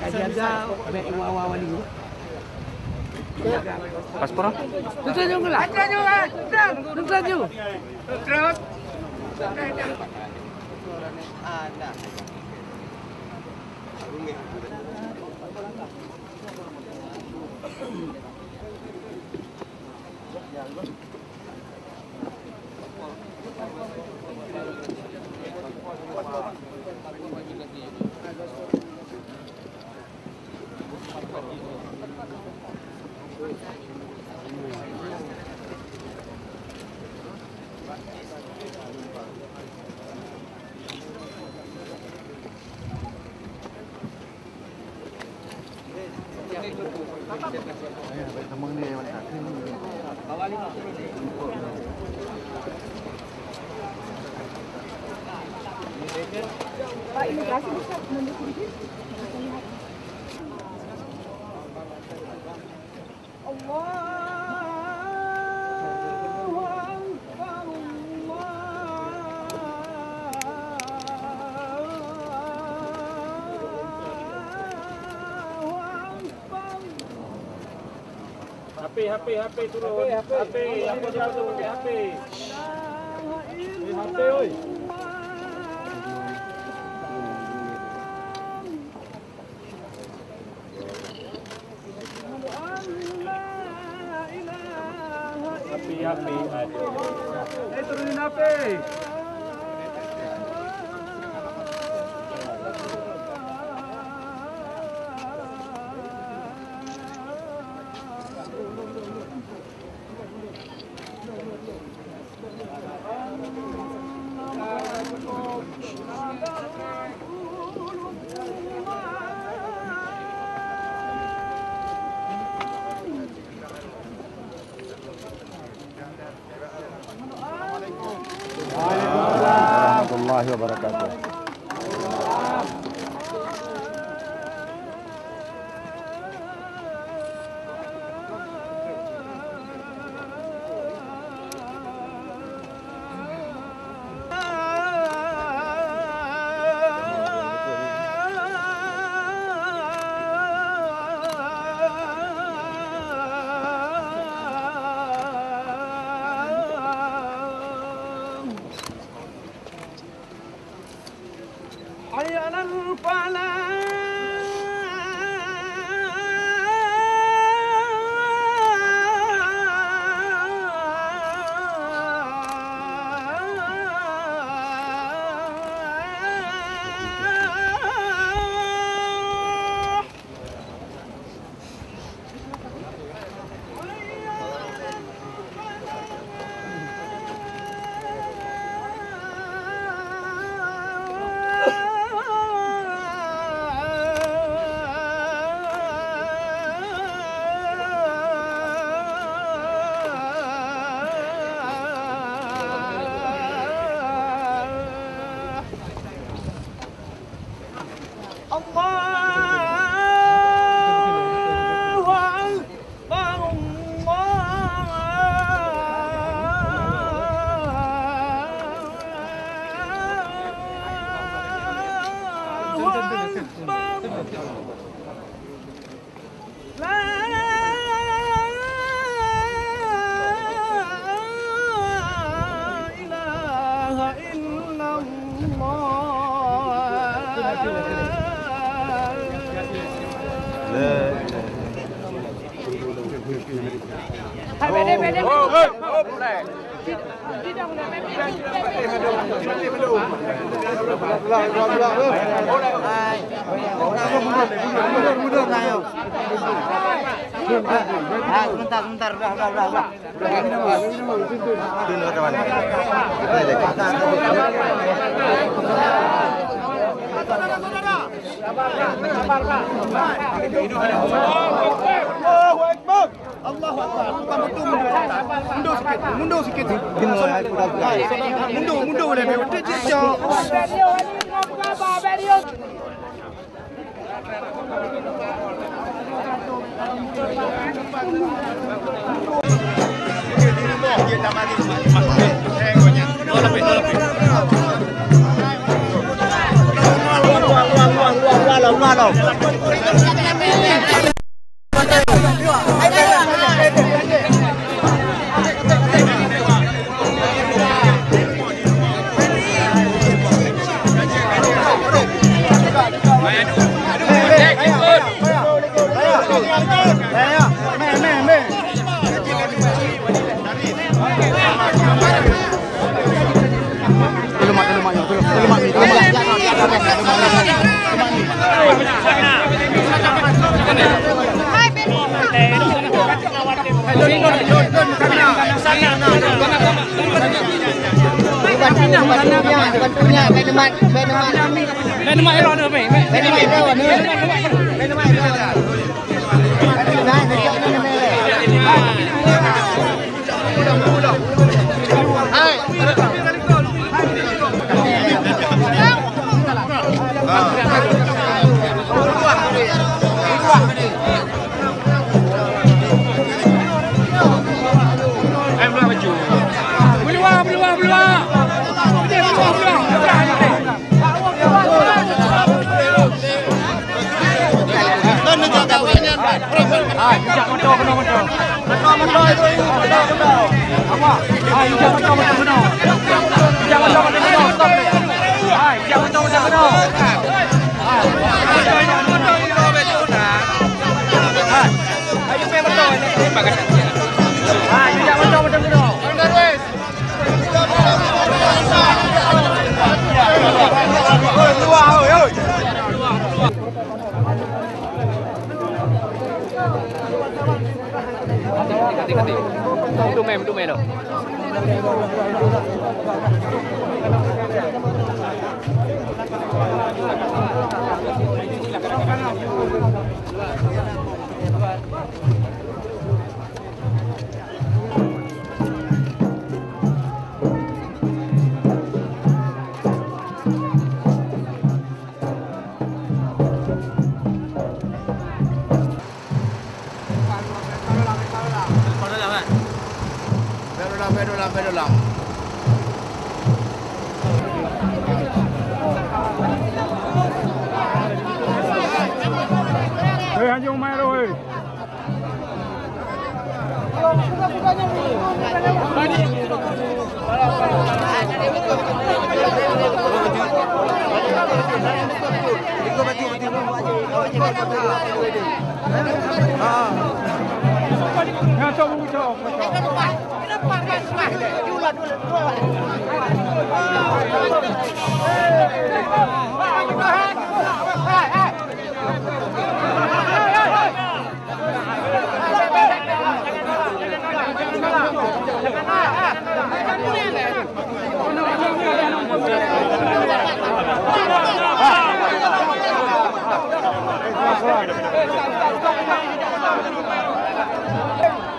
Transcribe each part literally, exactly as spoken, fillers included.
Jaga, bèk iwa-wa wali. Paspor? Teutanyoe lah. Teutanyoe. Pak Imigrasi bisa mundur sedikit? Allahu Akbar, Allahu Akbar. H P, H P, H P turun. H P, H P. Apa tu, apa tu pakai H P? Eh, H P, oi. Api, api, aduh. Eh, turunin api. Warahmatullahi wabarakatuh. Hayya 'alal falah. Allahu Akbar, Allahu Akbar. La ilaha illallah. Ah, sebentar, sebentar, udah, udah, udah. Allahu Akbar. Allahu Akbar. Bukan betul mundur. Mundur sikit. Mundur sikit. Mundur, mundur boleh. Hei, hanjeuet umai roh, hei.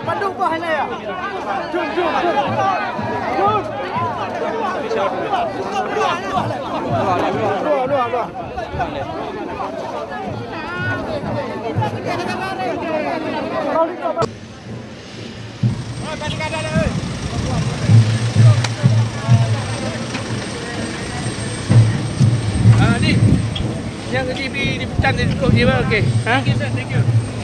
Bandum bah hana ya. Jom, jom, jom. Jom. Dua, dua, dua. Ah, ni. Nyang keuji bi dipesan di cukup ji bah, okey. Ha? Thank you, sir. Thank you.